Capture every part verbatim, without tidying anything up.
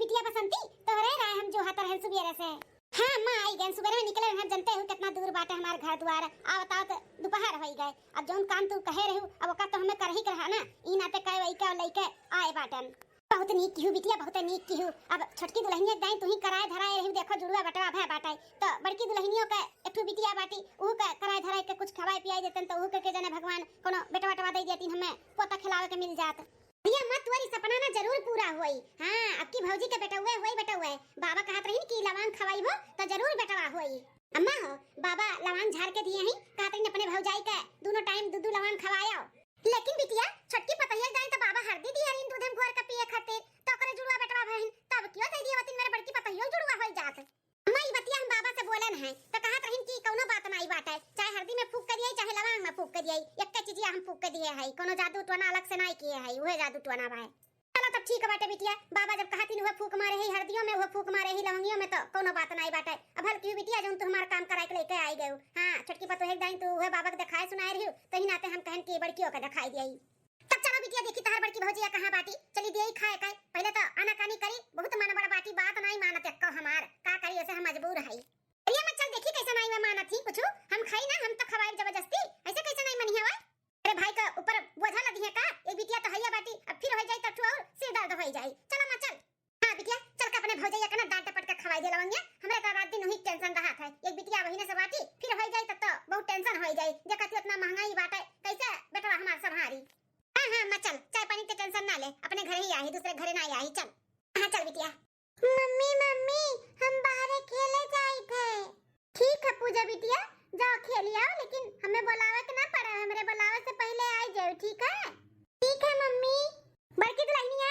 बिटिया बसंती, तोहरे राय हम जोहत रहन सुबेरे से। हाँ अम्मा, आई गए, सुबेरे में निकले रहन, जनते हो कितना दूर बाटे हमार घर द्वार। आवत आवत दोपहर होई गए। अब जौन काम तू कहे रहू, अब ओका तो हमें करही के रहा ना, ई नाते कहे वही के लइके आए बाटन। बहुत नीक किहू बिटिया, बहुत नीक किहू। अब छोटकी दुल्हनिया के दाई तू ही कराए धराए रहू, देखो जुड़वा बटवा भय बाटे, तो बड़की दुल्हनियों के एक ठो बिटिया बाटी, उहू के कराए धराए के कुछ खवाए पियाए देतन, तो उहू के, के जाने भगवान कोनो बेटा बटवा दे देतीन, हमें पोता खिलावे के मिल जात। अरे अम्मा, तोरी सपना ना जरूर पूरा होई। हाँ, अब की भौजी के बेटउए होई, बेटउए। बाबा कहत रहीन कि लवांग खवाइबो तो जरूर बेटवा होई। अम्मा हो, बाबा लवांग झार के दिए हैं, कहत रहीन अपने भौजाई के दोनों टाइम दू दू लवांग खवायो। लेकिन बिटिया, छोटकी पतोहिया के दाई तो बाबा हरदी दिए रहीन दूध में घोर के पिए खातिर, तो ओकरे जुड़वा बेटवा भइन, तब क्यों दे दिए होतीन, मेरे बड़की पतोहियो जुड़वा होई जात। अम्मा, ई बतिया हम बाबा से बोलन है, तो कहत रहीन कि कौनो बात नाई बाटे, चाहे हरदी में फूक के दिए, चाहे लवांग में फूक के दिए, एक चीजिया हम फूक के दिए है, कौनो जादू टोना अलग से नाई किए है, उहे जादू टोना बा। चलो तब ठीक बाटे बिटिया, बाबा जब कहतीन उहे फूक मारे ही हरदियों में, उहे फूक मारे ही लवंगियों में, तो कौनो बात नाई बाटे। अब हल की बिटिया, जौन तू हमार काम कराए के लेके आई गयो। हाँ, छोटकी पतोहे के दाई तू उहे बाबा के देखाए सुनाए रही, तो ही नाते हम कहन कि बड़कियों के देखाई दिए। तब चलो बिटिया, देखी तहार बड़की भौजिया कहाँ बाटी, चली दिए खाए खाए। पहले तो आनाकानी करी, बहुत मन बड़ बाटी, बात नाई मानत एक्को हमार, का करी, ऐसे हम मजबूर हई। अरे अम्मा, चल देखी कैसे नाई वे मानत ही कुछ, हम खाई ना, हम तो खवाई जबरदस्ती, ऐसे कैसे नाई मनिया वे? अरे भाई का ऊपर बोझा लदी है का? एक बिटिया तो हैया बाटी, अब फिर हो जाई तो ठू और सिर दर्द हो जाई। चलो अम्मा चल। हाँ बिटिया, चल के अपने भौजैया के ना डांट डपट के खवाई दे लवंगिया, हमरा तो रात दिन वही टेंशन रहत है, एक बिटिया वही ना से बाटी, फिर हो जाई तब तो बहुत टेंशन हो जाई, देखत ही उतना महंगाई बाटे, कैसे बेटवा हमार संभारी। हाँ हाँ अम्मा चल, चाय पानी के टेंशन ना ले, अपने घर ही आई, दूसरे घरे ना आई, चल। हाँ चल बिटिया। मम्मी, मम्मी, हम बाहरे खेले जाइत है। ठीक है पूजा बिटिया, जाओ खेली आओ, लेकिन हमें बुलावे के ना पड़े, हमरे बुलावे से पहले आई जाओ, ठीक है? ठीक है मम्मी। बड़की दुल्हनिया,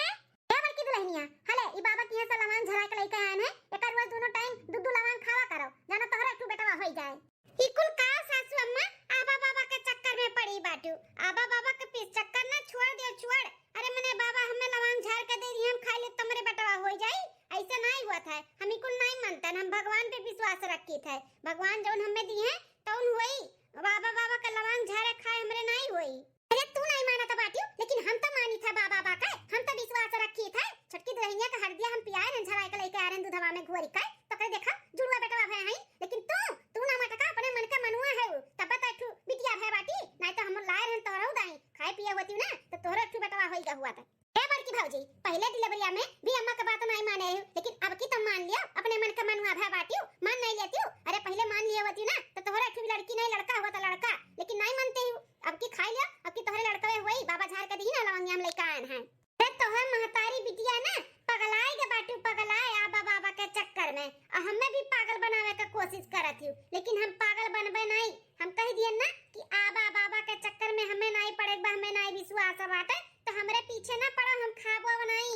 ए बड़की दुल्हनिया, हले ई बाबा के यहाँ से लवांग झरा के लेके आए हैं, एक रोज दोनों टाइम दू दू लवांग खावा करो, जाना तोहरा एक ठो बेटवा होई जाए। ई कुल का सासू अम्मा, आबा बाबा के चक्कर में पड़ी बाटू। आबा बाबा के पीस चक्कर ना छोड़ दे, छोड़। अरे मने बाबा हमें लवांग झार के दे दी, हम खाई ले, तमरे बेटवा हो जाई। ऐसे नाई हुआ था, हम ई कुल नाई मानतन, हम भगवान पे विश्वास रखी थे। भगवान जौन हमें दी है तौन हुई। बाबा बाबा के लवांग झारे खाए हमरे नाई हुई। अरे तू नाई मानत बाटियो, लेकिन हम तो मानी था बाबा बाबा के, हम तो विश्वास रखी थे। छोटकी दुल्हनिया के हरदिया हम पियाए रहन, झराए के लेके आ रहन दूधवा में घोरी के, तो करे देखा जुड़वा बेटवा भय हई। लेकिन तू, तू ना मटका, अपने मन के मनुआ है उ, तब तो एक ठू बिटिया भय बाटी, नाई तो हम लाए रहन तोहरहु दाई, खाए पिए होती ना तो तोहरो एक ठू बेटवा होई गहुआ था। ए बड़की भौजी, पहले डिलीवरिया में भी अम्मा के बात नाई माने रही, लेकिन अब की तो मान लिया, अपने मन के मनुआ भय बाटियो, मान नाई लेतियो। अरे पहले मान लिए होती ना तो तोहरा एक ठू लड़की नाई लड़का हुआ तो लड़का, लेकिन नाई मानते ही। अब की खाई लिया, अब की तोहरे लड़कवे हुई, बाबा झार के दी ना लवंगिया हम लेके आए हैं। अरे तोहर महतारी बिटिया ना पगलाई के बाटू, पगलाई आबा बाबा के चक्कर में, और हमें भी पागल बनावे के कोशिश करत हियो, लेकिन हम पागल बनबे नाई। हम कह दिए ना कि आबा बाबा के चक्कर में हमें नाई पड़े के बा, हमें नाई विश्वास बाटे, तो हमरे पीछे ना पड़ो, हम खाबो नाई।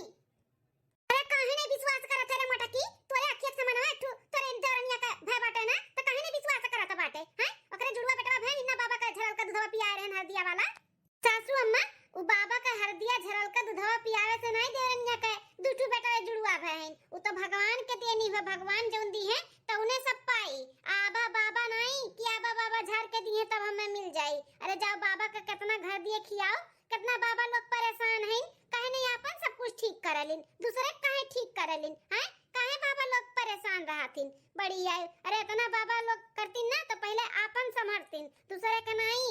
अरे काहे नाई विश्वास करत है रे मोटकी, तोरे अखिया के सामने एक ठू तोरे देवरनिया का भय बाटे ना, तो काहे नाई विश्वास करत बाटे? हैं, ओकरे जुड़वा बेटवा भय इन्ना बाबा का झरल का दूधवा पियाए रहन हरदिया वाला। सासू अम्मा, उ बाबा का हरदिया झरल का दूधवा पियावे से नाई देवरनिया के दू ठू बेटवा जुड़वा भय हैं। उ तो भगवान के देनी हो, भगवान जौन दी है तौने सब पाई। आबा बाबा नाई कि आबा बाबा झार के दी है तब हमें मिल जाई। अरे जाओ बाबा का कितना घर दिए खियाओ, कितना बाबा लोग परेशान हैं, काहे नहीं आपन सब कुछ ठीक करलिन, दूसरे के काहे ठीक करलिन, हैं? काहे बाबा लोग परेशान रहथिन? बड़ी आए, अरे इतना बाबा लोग करतिन ना तो पहले आपन संभरतिन, दूसरे के नाई।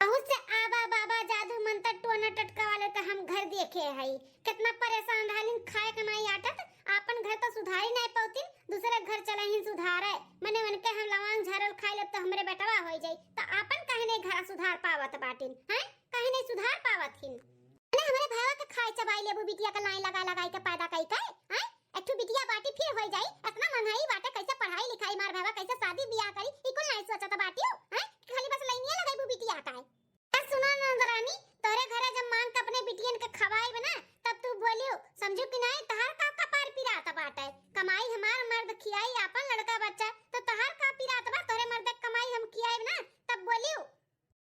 बहुत से आबा बाबा जादू मंत्र टोना टटका वाले तो हम घर देखे हई, कितना परेशान रहलिन, खाए के नाई आटत, आपन घर तो सुधारी नाई पौतिन, दूसरे घर चले ही सुधारे। मने उनके हम लवांग झारल खाई लेब तो हमरे बेटवा होई जाई, तो आपन काहे नहीं घर सुधार पावत बाटिन, हैं? काहे नहीं सुधार पावत हिन? अरे हमरे भावा के खाए चबाई लेबू बिटिया के लाइन लगा लगाई के पैदा कई के, हैं? एक ठो बिटिया बाटी फिर होई जाई, इतना महंगाई बाटे, कैसे पढ़ाई लिखाई मार भावा, कैसे शादी बियाह करी, ई कुल नहीं सोचत बाटियो, हैं? कि खाली बस लाइनिया लगाईबू बिटिया का है। ए सुनो नंदरानी, तोरे घरे जब मांग के अपने बिटियन के खवाई बना, तब तू बोलियो, समझू कि नहीं, तहार का कपार पिरात बाटे, कमाई हमार मर्द खियाई आपन लड़का बच्चा, तो तहार का पिरात बा, तोरे मर्द के कमाई हम खियाई ना, तब बोलियो।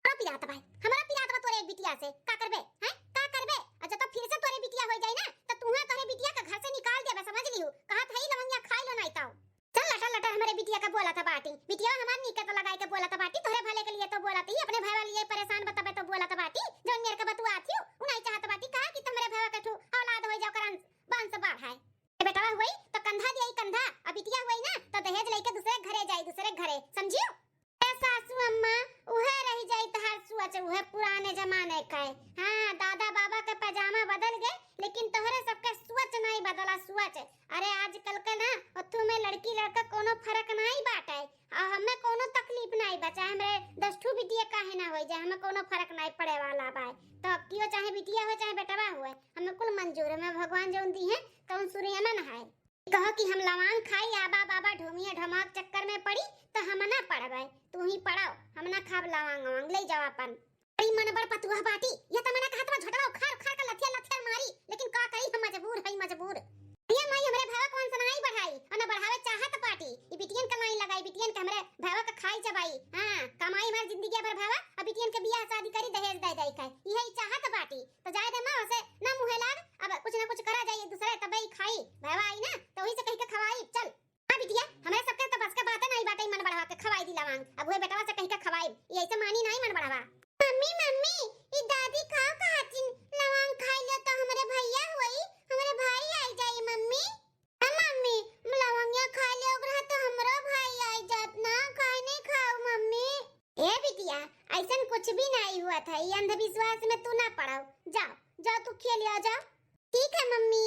हमरा पिरात बा, हमरा पिरात बा तोरे एक बिटिया से, का करबे, हैं? का करबे? अच्छा तो फिर से तोरे बिटिया हो जाई ना, तो तुहे तोरे बिटिया का घर से निकाल देबे, समझ लिहू। कहत हई लवंगिया खाई लो नाई ताऊ। चल लटर लटर हमरे बिटिया का बोला था बाटी, बिटिया हमार नीके तो लगाई के बोला था बाटी, तोरे भले के लिए तो बोला थी, अपने भाई वाली ये परेशान बताबे तो बोला था बाटी, जौन मेरे के बतुआ थी, उ नहीं चाहत बाटी, कहा कि तुमरे भाई अरे आजकल के ना ओथू में लड़की लड़का कोनो फर्क नाई बाटे, आ हमें कोनो तकलीफ नाई बा, चाहे हमरे दस ठू बिटिया काहे ना होई जाए, हमें कोनो फर्क नाई पड़े वाला बा। तो अक्कियो चाहे बिटिया हो चाहे बेटवा हुए, हमें कुल मंजूर है, हमें भगवान जौन दी है तौन सूर्य में नहाए। कहो कि हम लवांग खाई, आबा बाबा ढोमिया ढमाक चक्कर में पड़ी, तो हम ना पड़बे, तू ही पड़ाओ, हम ना खाब लवांग ववांग, ले जाओ अपन। बड़ी मन बड़ पतुआ बाटी, ये तो मना कहत बा झोटवा उखाड़ उखाड़ के लथिया लथिया मारी, लेकिन का करी, हम मजबूर हई मजबूर। ये माई हमरे भावा कौन सनाई बढ़ाई, और न बढ़ावे चाहत बाटी। ई बिटियन के लाइन लगाई, बिटियन के हमरे भावा के खाई चबाई। हाँ, कमाई हमार जिंदगी भर भावा, अब बिटियन के बियाह शादी करी दहेज दे दे के, इहे ई चाहत बाटी। तो जाए दे माँ, उसे ना मुँहे लाग, अब कुछ ना कुछ करा जाई एक दूसरे, तबे ई खाई। भावा आई ना, तो वही से कह के खवाई, चल। हाँ बिटिया, हमरे सबके तो बस के बात नहीं बाटे, मन बढ़वा के खवाई दी लवांग। अब हुए बेटवा से कह के खवाई, ये ऐसे मानी नहीं मन बढ़वा। मम्मी, मम्मी, ई दादी का कहतिन, लवांग खाई ले तो हमरे भैया होई, हमरे भाई आई जाई मम्मी। ए मम्मी, लवंगिया खाई ले ओकरा तो हमरो भाई आई जात ना, काहे नहीं खाऊ मम्मी? ए बिटिया, ऐसन कुछ भी नहीं हुआ था, ये अंधविश्वास में तू ना पड़ाओ। जाओ, जाओ तू खेल आ जाओ। ठीक है मम्मी।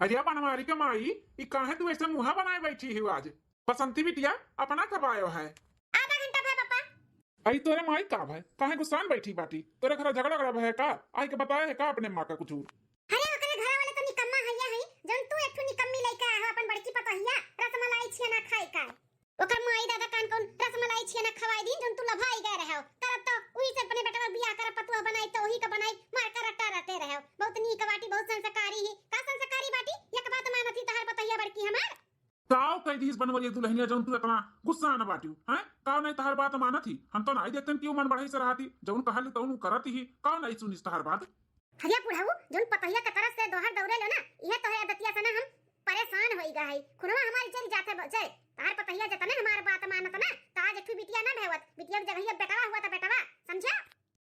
अरे बनवारी के माई, ई काहे तू ऐसे मुंह बनाए बैठी हो आज? बसंती बिटिया, अपना कब आयो है? आधा घंटा भा पापा। आई तोरे माई का भय? काहे गुस्सान बैठी बाटी? तोरे घर झगड़ा गड़ा भय का? आई के बताए है का अपने माँ का कुछ? अरे ओकरे घर वाले तो निकम्मा हइया है, जौन तू एक ठो निकम्मी लइका हो अपन बड़की पतोहिया रसमलाई छिया ना खाए का। ओकर माई दादा कान कौन रसमलाई छिया ना खवाई दी, जौन तू लभाई गए रहे हो। करब तो उही से अपने बेटा का बियाह करब, पतुआ बनाई तो वही का बनाई, मार कर रट्टा रटे रहे हो। बहुत नीक बाटी, बहुत संस्कारी ही। का संस्कारी बाटी? एक बात मानत ही तहार पतोहिया बड़की हमार। काव कह दीस बनवरिया दुल्हनिया जौन तू इतना गुस्सा न बाटियो, हैं? काव नहीं तहार बात मानत ही? हम तो नहीं देखतन कि उ मन बढ़ई से रहती, जौन कहली तौन उ करत ही, काव नहीं सुनिस तहार बात? हरिया बुढ़ऊ, जौन पतहिया के तरस से दोहर दौड़े लो ना, इहे तोहरे आदतिया से ना हम परेशान होई गा है। खुनवा हमारी चल जाते ब-, चल, तहार पतहिया जतने हमार बात मानत ना, तो आज एक ठो बिटिया ना भेवत, बिटिया के जगह बेटवा हुआ तो बेटवा, समझा?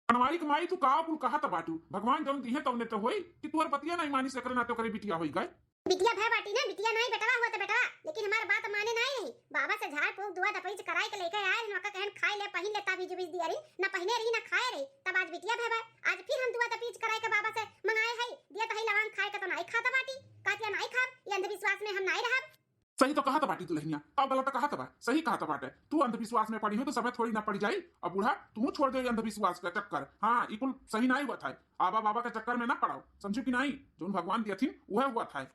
बनवारी के माई, तू का कुल कहत बाटू? भगवान जौन दिहे तौने तो होई कि तोहर पतिया नहीं मानी, से एकरे नाते ओकरे बिटिया होई गए। बिटिया भय बाटी ना, बिटिया नहीं बेटवा हुआ तो बेटवा, लेकिन हमार बात माने नहीं रही। बाबा से झाड़ फूक दुआ दपीज कराई के लेके आए रही, ओका कहन खाए ले, पहिन ले, ताबीज उबीज दिया रही, ना पहिने रही ना खाए रही, तब आज बिटिया भय बा। आज फिर हम दुआ दपीज कराई के बाबा से मंगाए हई, दिया तो हई लवांग खाए के तो नहीं खाता बाटी, कहतिया नहीं खाब, ये अंधविश्वास में हम नहीं रहब। सही तो कहत बाटी दुल्हनिया, का गलत कहत बा, सही कहत बाटे। तू अंधविश्वास में पड़ी हो तो सबे थोड़ी ना पड़ी जाई। अब बूढ़ा तू छोड़ दे ये अंधविश्वास का चक्कर। हाँ, ई कुल सही नहीं हुआ था, आबा बाबा के चक्कर में ना पड़ाओ, समझू कि नहीं? जौन भगवान दियथिन उहे हुआ था।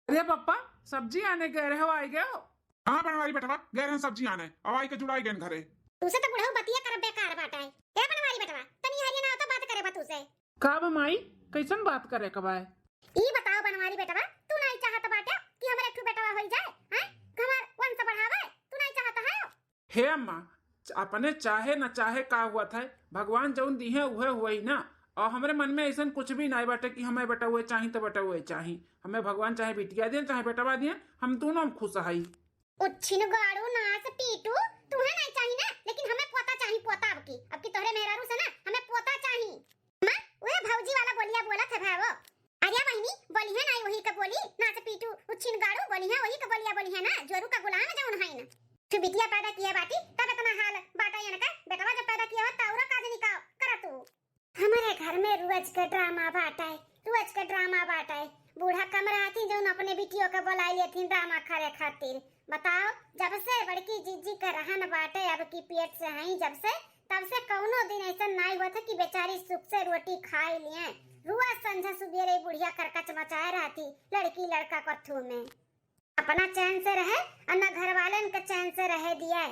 अरे पप्पा, सब्जी आने गए रहे हो, आई गए हो? हाँ बनवारी बेटवा, गए रहे सब्जी आने, अब आई के जुड़ाई गए घरे। तू से तो बुढ़ऊ बतिया कर बेकार बाटे। ए बनवारी बेटवा, तनी हरिया ना तो बात करे बा तू से। का बा माई, कैसन बात करे के बा? ई बताओ बनवारी बेटवा, तू नहीं चाहत बाटे कि हमरे एक ठो बेटवा होई जाए, हैं? कि हमार वंश बढ़ावे, तू नहीं चाहत है? हे अम्मा, च-, अपने चाहे न चाहे का हुआ था, भगवान जौन दिहे उहे हुई ना। और हमरे मन में ऐसन कुछ भी नहीं बाटे कि हमें बेटा हुए चाही तो बेटा हुए चाही। हमें भगवान चाहे बिटिया दिए चाहे बेटवा दिए, हम दोनों में खुश हई। उच्छिन गाड़ू नास पीटू, तुहे नहीं चाही ना, लेकिन हमें पोता चाही, पोता। अब की, अब की तोहरे मेहरारू से ना हमें पोता चाही। माँ, उहे भौजी वाला बोलिया बोलत है भावो। अरे बहिनी, बोली है नाई वही का बोली, नास पीटू, उच्छिन गाड़ू, बोली है वही का बोलिया बोली है ना, जोरू का गुलाम जौन है ना। तू बिटिया पैदा किया बाटी, तब इतना हाल बाटा ये ना का, बेटवा जब पैदा किया हो, तौरा का जनी का करा तू। हमारे घर में रोज के ड्रामा बाटे, रोज के ड्रामा बाटे। बूढ़ा कम रहती जौन अपने बिटियों के बुलाई लेती ड्रामा करे खातिर। बताओ, जब से बड़की जीजी के रहन बाटे अब की पेट से हई जब से, तब से कौनो दिन ऐसा नाई हुआ था कि बेचारी सुख से रोटी खाए लिए। रोज संझा सुबेरे बुढ़िया करकच मचाए रहती लड़की लड़का कथू में। अपना चैन से रहे और न घर वालन के चैन से रहे दिए।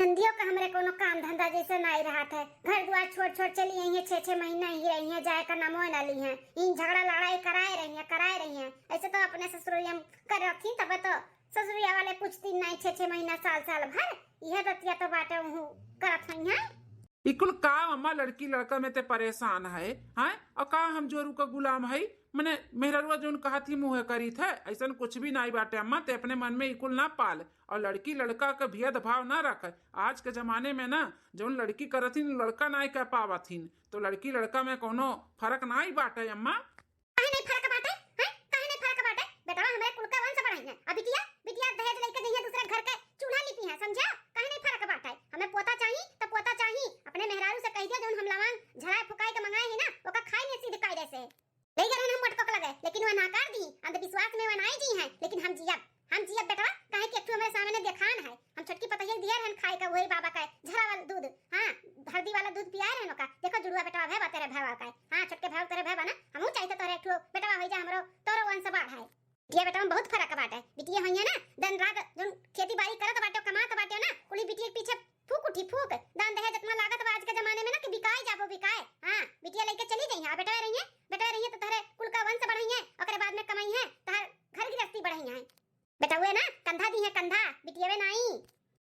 नंदियों का हमरे कोनो काम धंधा जैसे नाई रहत है, घर दुआर छोड़ छोड़ चली आई है, छह छह महीना ही रही है, जाए का नामो ना ली है। इन झगड़ा लड़ाई कराए रही है, कराए रही है। ऐसे तो अपने ससुरिया में कर रखी, तबे तो ससुरिया वाले पूछती नहीं, छह छह महीना, साल साल भर। यह दतिया तो बाटे उहू करत हुई है। ई कुल का अम्मा लड़की लड़का में ते परेशान है, हैं? और का हम जोरू का गुलाम है? मने मेहररुआ जौन कहत ही मुँहे करीत है, ऐसन कुछ भी नाई बाटे अम्मा, ते अपने मन में ई कुल ना पाल। और लड़की लड़का का भेदभाव ना रख। आज के जमाने में ना जौन लड़की करत हिन, लड़का नाई कह पावत हिन, तो लड़की लड़का में कोनो फर्क नाई बाटे अम्मा। काहे नहीं फर्क बाटे? हैं? काहे नहीं फर्क बाटे? बेटवा हमरे कुल का वंश बढ़ाई है। अब बिटिया, बिटिया दहेज लेके जइहे दूसरे घर के चूल्हा लिपी है, समझा? काहे नहीं फर्क बाटे? हमें पोता चाही तो पोता चाही। अपने मेहरारू से कह दिया जौन हम लवांग झड़ाए फुकाए के मंगाए हैं ना, ओका खाई नहीं सीध कायदे से। ले गए हम मटको के लगे, लेकिन वह नाकार दी, अंधविश्वास में वह नाई जी हैं, लेकिन हम बिटिया बेटवा में बहुत फरक बाटे। बिटिया होइया ना, दिन रात जौन खेती बाड़ी करत बाटे, कमात बाटे ना, कुली बिटिया के पीछे फूक उठी, फूक। दान दहेज इतना लागत बा आज के जमाने में ना कि बिकाए जाबो, बिकाए। हाँ, बिटिया लइके चली जइहैं, बेटवा रहिहैं, बेटवा रहिहैं तो तोहरे कुल का वंश बढ़इहैं, ओकरे बाद में कमइहैं, तोहर घर गृहस्थी बढ़इहैं। बेटवे ना कंधा दिहैं, कंधा, बिटियवे नाई।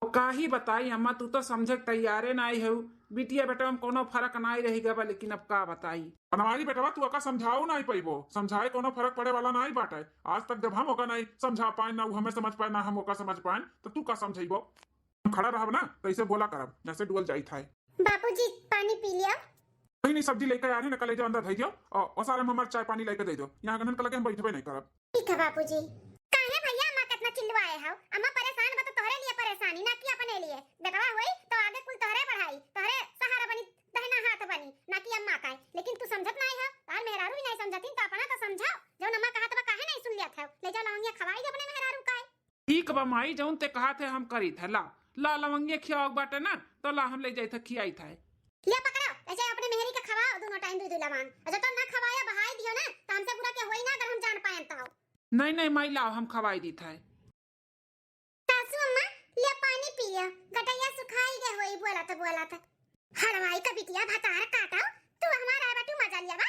तो का ही बताई अम्मा, तू तो समझे के तैयारे नाई हऊ। बिटिया बेटवा में कोनो फरक नाई रहि गवा, लेकिन अब का बताई। बनवारी बेटवा, तू ओका समझाओ नाई पइबो, समझाए कोनो फरक पड़े वाला नाई बाटे। आज तक जब हम ओका नाई समझा पाए, ना उ हमें समझ पाए, ना हम ओका समझ पाए, तो तू का समझइबो? हम खड़ा रहब ना, तो ऐसे बोला करब, जैसे डुअल जाइत है। बाबूजी, पानी पी लिया। नहीं, नहीं, सब्जी लेके आ रहे ना, कल जो अंदर धई दियो, और, और सारे में हमार चाय पानी लेके दे दो। यहाँ गनन के लगे हम बैठबे नहीं करब। ठीक है बाबूजी। काहे भैया अम्मा कितना चिल्लवाए हो? अम्मा परेशान बा तो तोहरे लिए परेशानी, ना कि अपने लिए। बेटवा होई तो आगे कुल तोहरे बढ़ाई, तोहरे सहारा बनी, दहिना हाथ बनी, ना कि अम्मा का। लेकिन तू समझत नाई हो, तार मेहरारू भी नाई समझतिन, तो अपना तो समझाओ। जौन अम्मा कहत बा काहे नाई सुन लियत हो? ले जाओ लवंगिया खवाई दे अपने मेहरारू का। ठीक बा माई, जौन ते कहत है हम करीत है। ला, ला लवंगिया खियाओ बाटे ना, तो ला हम ले जाइत है, खियाइत है। लिया पकड़ो, ले जाओ अपने मेहरी के खवाओ दोनों टाइम दू दू लवांग। और जब तक ना खवाया बहाई दियो ना, तो हमसे बुरा के होई ना अगर हम जान पाएन तो। नहीं, नहीं माई, लाओ हम खवाई दीत है। सासू अम्मा, लिया पानी पिया, गटैया सुखाई गए होई बोलत बोलत। हड़वाई का बिटिया भतार काटो, तू हमारा बाटू मजा लिया बा।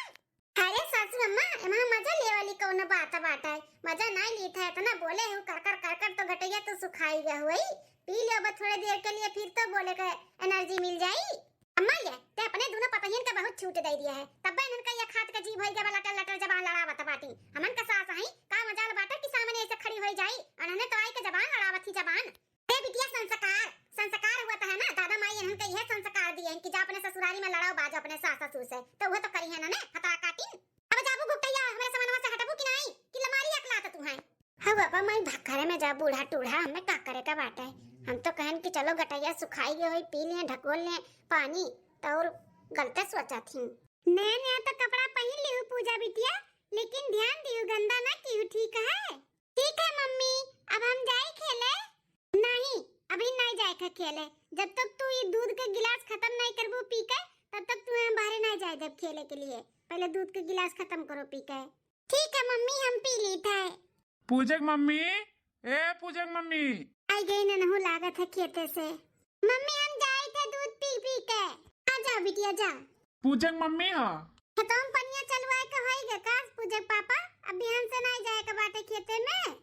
अरे सासू अम्मा, एमा मजा ले वाली कौनो बात बाटे? मजा नाई लीत है, इतना बोले हूँ कर कर कर कर तो गटैया तो सुखाई गए होई। पी लो बस थोड़े देर के लिए, फिर तो बोले के एनर्जी मिल जाई। अम्मा ये, ते अपने दोनों पतहियन के बहुत छूट दे दिया है, तब्बे इन्हन का ये खात के जीभ होई गवा, लटर लटर जबान लड़ावत बाटी। हमन का सास हई, का मजाल बाटे कि सामने ऐसे खड़ी होई जाई, और इन्हने तो आई के जबान लड़ावत ही जबान। ए बिटिया संस्कार, संस्कार हुआ तो है ना, दादा माई इन्हन का यह संस्कार दिए हैं कि जा अपने ससुरारी में लड़ाओ बाजो अपने सास ससुर से, तो वह तो करी है ना ने, हतरा काटिन। अब जाबू घुटैया, हमरे समनवा से हटबू कि नाई, कि लमारी अकलात तू है? हाँ बाबा, माई भक्खरे में जा, बूढ़ा टूढ़ा, हमें का करे का बाटे? हम तो कहन कि चलो गटैया सुखाई गए होई, पी लें, ढकोल लें पानी, तो और गलते सोचा थी। नया नया तो कपड़ा पहन लिहू पूजा बिटिया, लेकिन ध्यान दिहू गंदा ना किहू, ठीक है? ठीक है मम्मी, अब हम जाई खेले। नहीं, अभी नहीं जाए के खेले, जब तक तू ये दूध के गिलास खत्म नहीं करबू पी के, तब तक तुम्हें हम बाहरे नहीं जाए देब खेले के लिए। पहले दूध के गिलास खत्म करो पी के। ठीक है मम्मी, हम पी लीत है। पूजक मम्मी, ए पूजक मम्मी। आई गई ननहु लागत है खेते से। मम्मी हम जाई थे दूध पी पी के। आ जाओ बिटिया जा। पूजक मम्मी ह। खेतों में पनिया चलवाए के होई गे का पूजक पापा? अब बिहान से नहीं जाए के बाटे खेते में।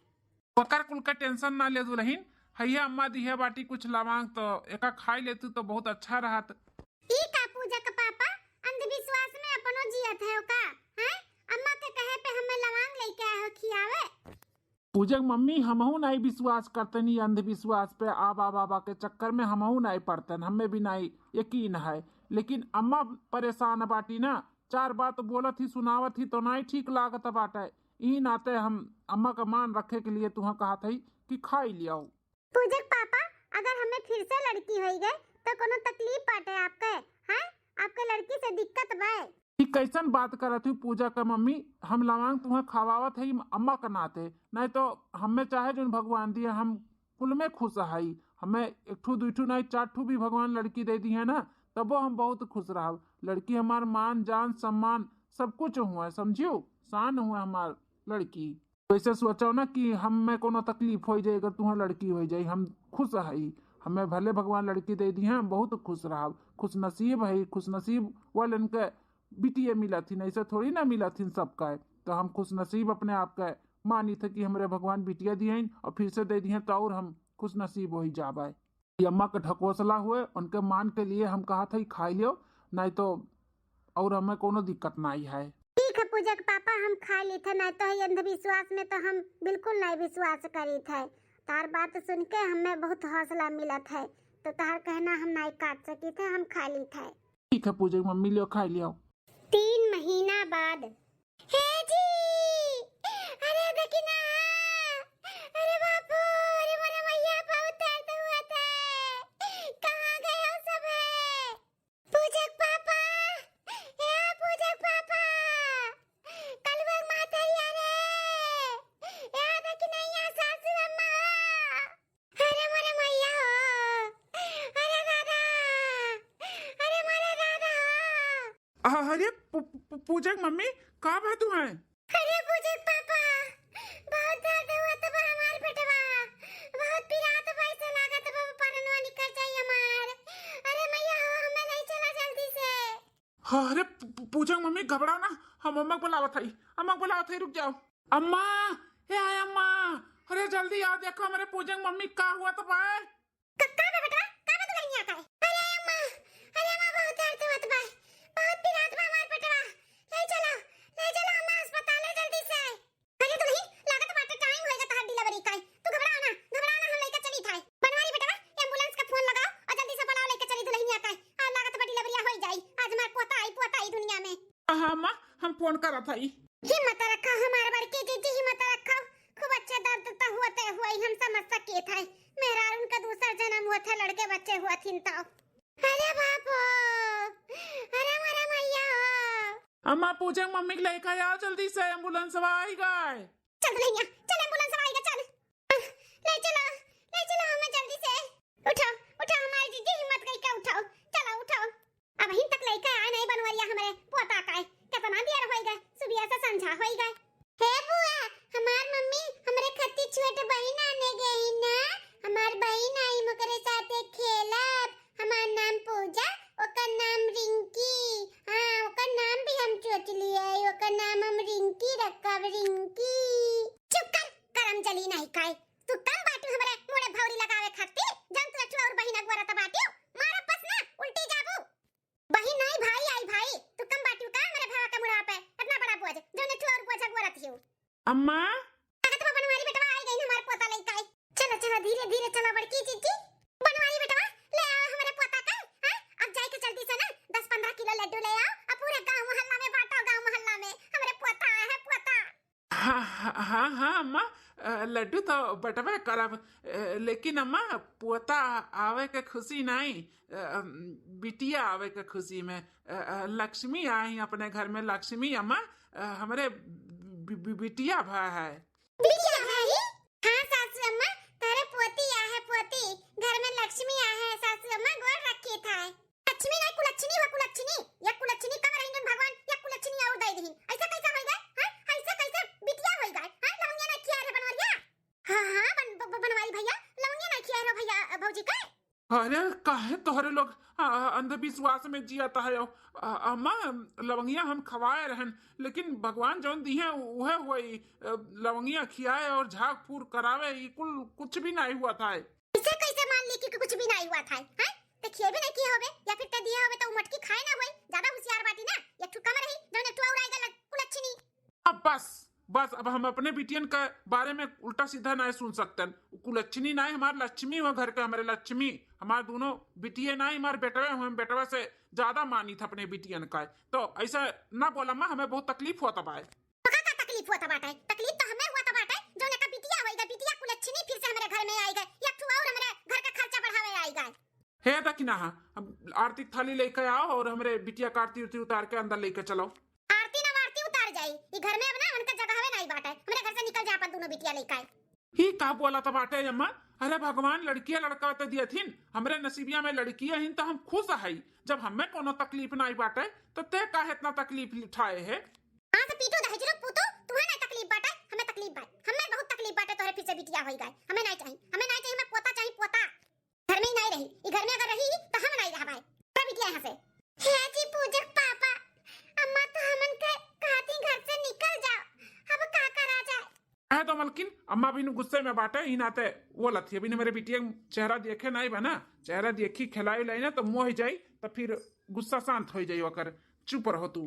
ओकर कुल का टेंशन ना ले दुलहिन, हैया अम्मा दिहे बाटी कुछ लवांग तो एका खाई लेतू तो बहुत अच्छा रहत। ई का पूजक पापा, अंधविश्वास में अपनो जियत है का? हैं? अम्मा के कहे पे हमें लवांग लेके आए हो खियावे? पूजक मम्मी, हमहू नाई विश्वास करतन ई अंधविश्वास पे, आबा बाबा के चक्कर में हमहू नाई पड़तन, हमें भी नाई यकीन है। लेकिन अम्मा परेशान बाटी ना, चार बात बोलत ही सुनावत ही तो नाई ठीक लागत बाटे। ई नाते हम अम्मा का मान रखे के लिए तुहाँ कहत हई कि खाई लियाओ। पूजक पापा, अगर हमें फिर से लड़की होई गए तो कोनो तकलीफ बाटे आपके? हैं? आपके लड़की से दिक्कत बा? ई कैसन बात करत हू पूजा का मम्मी? हम लवांग तुहाँ खवावत हई अम्मा का नाते, नहीं तो हमें चाहे जोन भगवान दिए, हम कुल में खुश हई। हमें एक ठू, दुई ठू नहीं, चार ठू भी भगवान लड़की दे दिहे ना, तबो हम बहुत खुश रहब। लड़की हमार मान, जान, सम्मान सब कुछ हुआ, समझियो, शान हुआ हमार लड़की। वैसे सोचो ना कि हमें कोनो तकलीफ होई जाए अगर तुहाँ लड़की होई जाए, हम खुश हई। हमें भले भगवान लड़की दे दिहे, हम बहुत खुश रहब, खुश नसीब हई, खुश नसीब वालन के बिटिया मिलत हिन, ऐसे थोड़ी ना मिलत हिन सबका। तो हम खुश नसीब अपने आप के मानी थे कि हमरे भगवान बिटिया दिहन और फिर से दे दिहन, तो और हम खुश नसीब होई जाबे। ये अम्मा के ढकोसला हुए, उनके मान के लिए हम कहत हई खाई लियो, नहीं तो और हमें कोनो दिक्कत नाई है। ठीक है पूजक पापा, हम खाई ली थे, नहीं तो ये अंधविश्वास में तो हम बिल्कुल नहीं विश्वास करी थे। तार बात सुन के हमें बहुत हौसला मिलत है, तो तार कहना हम नहीं काट सकी थे, हम खाई ली थे। ठीक है पूजक मम्मी, लियो खाई लियो। तीन महीना बाद। हे जी, अरे देखी ना, अरे बापू, अरे मोरे मैया, बहुत दर्द हुआ था। कहाँ गए हो सब है? पूजक पापा, ए पूजक पापा, कलुआ मातरिया रे, ए देखी ना, यहाँ सासू अम्मा हो। अरे मोरे मैया हो, अरे दादा, अरे मोरे दादा हो। अ-, अरे पू-, पू-, पूजक मम्मी, का बात हुआ है? अरे पूजक पापा, बहुत अरे पू-, पूजा के मम्मी, घबराओ ना, हम अम्मा के बुलावत हई, अम्मा के बुलावत हई, रुक जाओ। अम्मा, हे आय अम्मा, अरे जल्दी आओ, देखो हमरे पूजा के मम्मी का हुआ तो पाए। क-, का बा बेटवा? का बा दुल्हनिया का? अरे अम्मा, अरे अम्मा, बहुत दर्द होत बा, बहुत पिरात बा हमार पेटवा। ले चलो, ले चलो अम्मा अस्पताल है जल्दी से। अरे दुल्हन, लागत बाटे टाइम होइगा तहार डिलीवरी का। तू घबराओ ना, घबराओ ना, हम लइके चली थाई। बनवारी बेटवा, एम्बुलेंस का फोन लगाओ और जल्दी से बुलाओ, लइके चली दुल्हनिया का। आ लागत बा डिलीवरिया होई जाई। आज हमार पोता आई, पोता आई दुनिया में। हाँ अम्मा, हम फोन करत हई। हिम्मत रखो हमार बड़की जीजी, हिम्मत रखो। खूब अच्छा दर्द तो होते हुए हम समझ सके थे। मेहरारून का दूसर जन्म हुआ था, लड़के बच्चे हुआ थिन तो। अरे बाप हो, अरे मोरे मैया हो। अम्मा, पूजा के मम्मी के लेके आओ जल्दी से, एम्बुलेंस आई गए। चल दुल्हनिया, चल एम्बुलेंस आई गए, चल। ले चलो, ले चलो हमें जल्दी से। उठाओ, उठाओ हमारी जीजी, हिम्मत करके उठाओ, चलो उठाओ। अबहिन तक लइका आए नहीं बनवरिया हमरे पोता का है। कितना देर होई गए, सुबह से संझा होई गए। हे बुआ, हमार मम्मी हमरे खातिर छोट बहिन आने गई ना। हमार बहिन आई, हम ओकरे साथे खेलब। हमार नाम पूजा, ओकर नाम रिंकी। हाँ, ओकर नाम भी हम सोच लिए, ओकर नाम हम रिंकी रखब, रिंकी। चुप कर, करम जली नहीं खाए। तू कम बाटू हमरे मुड़े भौरी लगावे खातिर, जौन तू अठुआ और बहिन अगुआ रहत बाटू। मारा पस ना, उल्टी जाबू। बहिन नहीं, भाई आई भाई, तू कम बाटियो का हमरे भावा के मुड़वा पे इतना बड़ा बोझ, जौने तू और बोझ अगुआ रहती हो। अम्मा। लागत बा बनवारी बेटवा आई गई हमार पोता लइका आई। चलो चलो धीरे धीरे चलो बड़की जीजी। बनवारी बेटवा ले आओ हमरे पोता का, हाँ? अब जाए के जल्दी से ना दस पन्द्रह किलो लड्डू ले आओ और पूरे गांव मोहल्ला में बांटो, गांव मोहल्ला में हमरे पोता आया है, पोता। हाँ, हाँ, हाँ, हाँ, अम्मा, अ, लड्डू तो बटबे करब, अ, लेकिन अम्मा, पोता आवे के खुशी नहीं, अ, अम, बिटिया आवे के खुशी में, अ, अ, लक्ष्मी आई अपने घर में, लक्ष्मी अम्मा, अ, हमरे बि-, बि-, बिटिया भा है। बिटिया भा है? हाँ सासू अम्मा, तारे पोती आ है, पोती, घर में लक्ष्मी आ है सासू अम्मा, गोड़ रखी था। लक्ष्मी नहीं, कुलच्छनी हुआ, कुलच्छनी। या कुलच्छनी कब रही जौन भगवान या कुलच्छनी और दे दीन? ऐसा कैसा होई गए? हैं? ऐसा कैसे बिटिया होई गए? हैं? लवंगिया नहीं खिया रहे बनवरिया? हाँ, हाँ, बन-, ब-, ब-, बनवारी भैया, लवंगिया नहीं खिया रहे भैया, अ, भौजी के? अरे, काहे तोहरे लोग, अ, अ, अंधविश्वास में जियत है? अ, अम्मा, लवंगिया हम खवाए रहन, लेकिन भगवान जौन दिहे, उहे हुई। अ, लवंगिया खियाए और झाग फूर करावे, ई कुल कुछ भी नहीं हुआ था। ऐसे कैसे मान ली कि कुछ भी नहीं हुआ था, हैं? ते खिए भी नहीं किए होबे, या फिर ते दिए होबे तो उ मटकी खाए ना होई। ज्यादा होशियार बाटी ना, एक ठो कम रही, जौन एक ठो और आएगा ल-, कुलच्छनी। अब बस, बस, अब हम अपने बिटियन के बारे में उल्टा सीधा नहीं सुन सकते। उ कुलच्छनी नहीं, हमार लक्ष्मी हुआ घर के, हमारे लक्ष्मी, हमार दोनों बिटिये नहीं, हमार बेटवे हुए, हम बेटवे से ज्यादा मानित अपने बिटियन का। तो ऐसा ना बोला अम्मा, हमें बहुत तकलीफ होत बाय। तो का, का तकलीफ होत बाटे? तकलीफ तो हमें होत बाटे, जौन एका बिटिया होई गए, बिटिया कुलच्छनी फिर से हमरे घर में आई गए, एक ठो और हमरे घर का खर्चा बढ़ावे आई गए। हे दखिनहा, हम आरती थाली लेके आओ और हमरे बिटिया का आरती उरती उतार के अंदर लेके चलो। आरती ना आरती उतार जाई, ई घर में अब ना उनका जगह हवे नहीं बाटे, हमरे घर से निकल जा अपन दोनों बिटिया लेके आए। ही का बोला तो बाटे अम्मा? अरे भगवान लड़किया लड़का तो दियथिन, हमरे नसीबिया में लड़किया हिन तो हम खुश हई। जब हमें कोनो तकलीफ नहीं बाटे तो ते काहे इतना तकलीफ उठाए है? हाँ तो पीटू दहेजरो पूतू, तुम्हें नहीं तकलीफ बाटे, हमें तकलीफ बाटे, हमें बहुत तकलीफ बाटे तोहरे पीछे बिटिया होई गए, हमें नहीं चाहिए, हमें नहीं चाहिए, हमें पोता चाहिए, पोता। घर में ही नहीं रही, ई घर में अगर रही तो हम नहीं रहबाई। चल बिटिया यहाँ से। हे जी पूजक पापा, अम्मा तो हमन के कहती घर से निकल जाओ, अब का करा जाए? कहे तो मलकिन, अम्मा भी गुस्से में बाटे, ई नाते बोलत ही। अभी ने मेरे बिटिया के चेहरा देखे नहीं बा ना, चेहरा देखी खिलाई लाई ना तो मोह जाई, तो फिर गुस्सा शांत हो जाई ओकर। चुप रहो तू,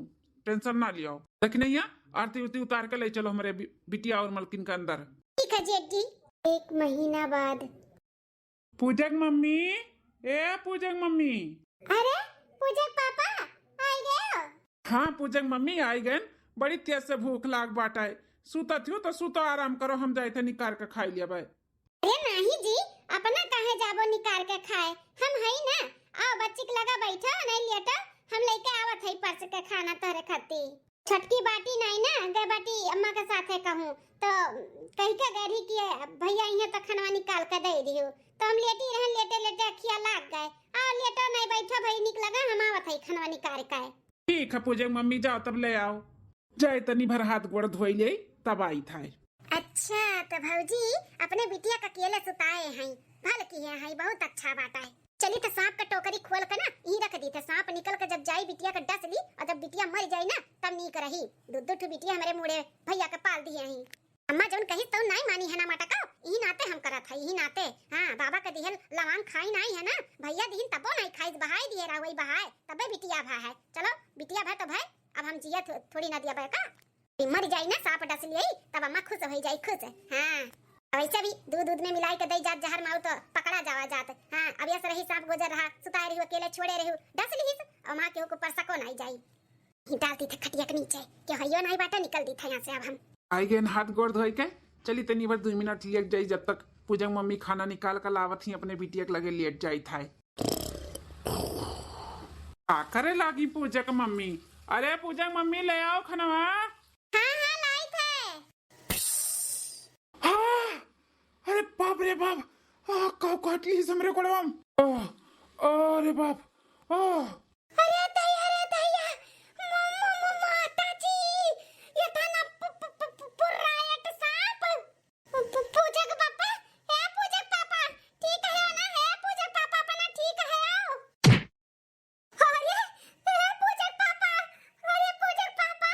टेंशन ना लियो। दखिनहा, आरती उरती उतार के ले चलो हमरे बि-, बिटिया और मलकिन के अंदर। ठीक है जेठ जी। एक महीना बाद। पूजक मम्मी, ए पूजक मम्मी। अरे पूजक पापा, आई गए हो? हाँ पूजक मम्मी, आई गए। बड़ी तेज से भूख लाग बाटे। सुतत हो तो सुतो, आराम करो, हम जाए थे निकाल के खाई लिया भाई। अरे नहीं जी, अपना काहे जाबो निकाल के खाए, हम हई ना। आओ बच्ची के लगा बैठो, नहीं लेटो, हम लेके आवत हई परस के खाना तोहरे खातिर। छोटकी बाटी नहीं ना, गए बाटी अम्मा के साथे कहूँ, तो कही के गए रही कि भैया इहे तो खानवा निकाल के दे दियो, तो हम लेटी रहन, लेटे लेटे अखिया लाग गए। आओ लेटो नहीं बैठो भाई, निक लगा, हम आवत हई खानवा निकाल के। ठीक है पूजक मम्मी, जाओ तब ले आओ। जाए तनी भर हाथ गोड़ धोई ले, तब आई था। अच्छा तो भौजी अपने बिटिया का अकेले सुताए हैं, भल किए हैं, बहुत अच्छा बात है। चली त सांप का टोकरी खोल के ना यहीं रख दीथे। सांप निकल के जब जाई बिटिया के डस ली और जब बिटिया मर जाई ना तब नीक रही। दू दू ठो बिटिया हमरे मूड़े भैया के पाल दिहे ही। अम्मा जौन कहिस तौन नाई मानी है ना मटका, यही नाते हम करत है, यही नाते। हाँ, बाबा के दिहल लवांग खाई नाई है ना, भैया दिहिन तबो नाई खाई, बहाई दिहे रहा वही बहाए, तबे बिटिया भा है। चलो बिटिया भा तो भाई, अब हम जिया थो, थोड़ी ना दिया का। ई मर जाई ना, सांप डस लियाई, तब अम्मा खुश होई जाई, खुश। हाँ, वैसे भी दूध, दूध में मिलाई के दई जात जहर माऊ तो पकड़ा जावा जात। हाँ, अब यस रही सांप गुजर रहा, सुताए रही अकेले छोड़े रही, डस लिहिस, अम्मा के ऊपर सको नाई जाई। ही डाल दीथे खटिया के नीचे, के हइयो नाई बाटे, निकल दीथे यहाँ से अब हम। आई गए हाथ गोड़ धोई के, चली तनी बार दो मिनट लेट जाई, जब तक पूजा के मम्मी खाना निकाल के लावत ही अपने बिटिया के लगे लेट जाई था। का करे लागी पूजा के मम्मी? अरे पूजा के मम्मी, ले आओ खनवा। हाँ, हाँ, लाई थे। हाँ, अरे बाप रे बाप, आ, काउ काट ली हमरे गोड़वा में। आ, अरे बाप, आ। अरे दैया, अरे दैया, म-, म-, म-, माता जी, ये था ना पु-, पु-, पु-, पु-, पुर्रायट सांप। पु-, पु-, पूजा के पापा, हे पूजा के पापा, ठीक है ना? हे पूजा के पापा, अपना ठीक है हो? अरे, हे पूजा के पापा, अरे पूजा के पापा,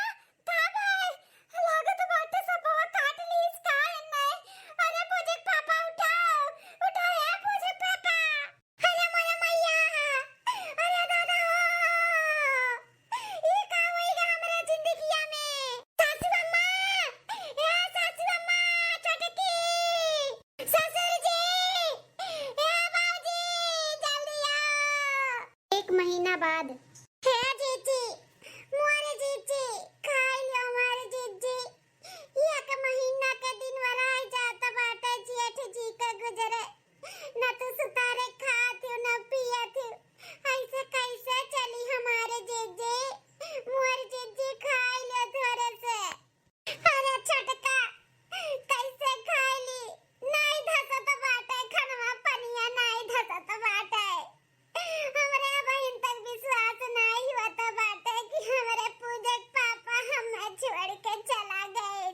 का भाई? लागत बाटे सब काट ली इसका है नहीं। अरे पूजा के पापा, उठाओ, उठाओ, हे पूजा के पापा। अरे मोरे मैया, अरे दादा हो, ई का होई गा हमरे जिंदगिया में? सासू अम्मा, ए सासू अम्मा, छोटकी, ससुर जी, ए बाबूजी, जल्दी आओ। एक महीना बाद। हे जीजी, मोरे जीजी, खाई लियो मोरे जीजी। एक महीना के दिन वराई जात बाटे जेठ जी के गुजरे। न तू सुतारे खात हो, न पियत हो। ऐसे कैसे चली हमारे जीजी? मोर जीजी खाई ले थोड़े से। अरे छोटका, कैसे खाई ली? नाई धसत बाटे खनवा पनिया, नाई धसत बाटे। हमरे बहिन तक विश्वास नाई होत बाटे कि हमरे पूजक पापा हमें छोड़ के चला गए।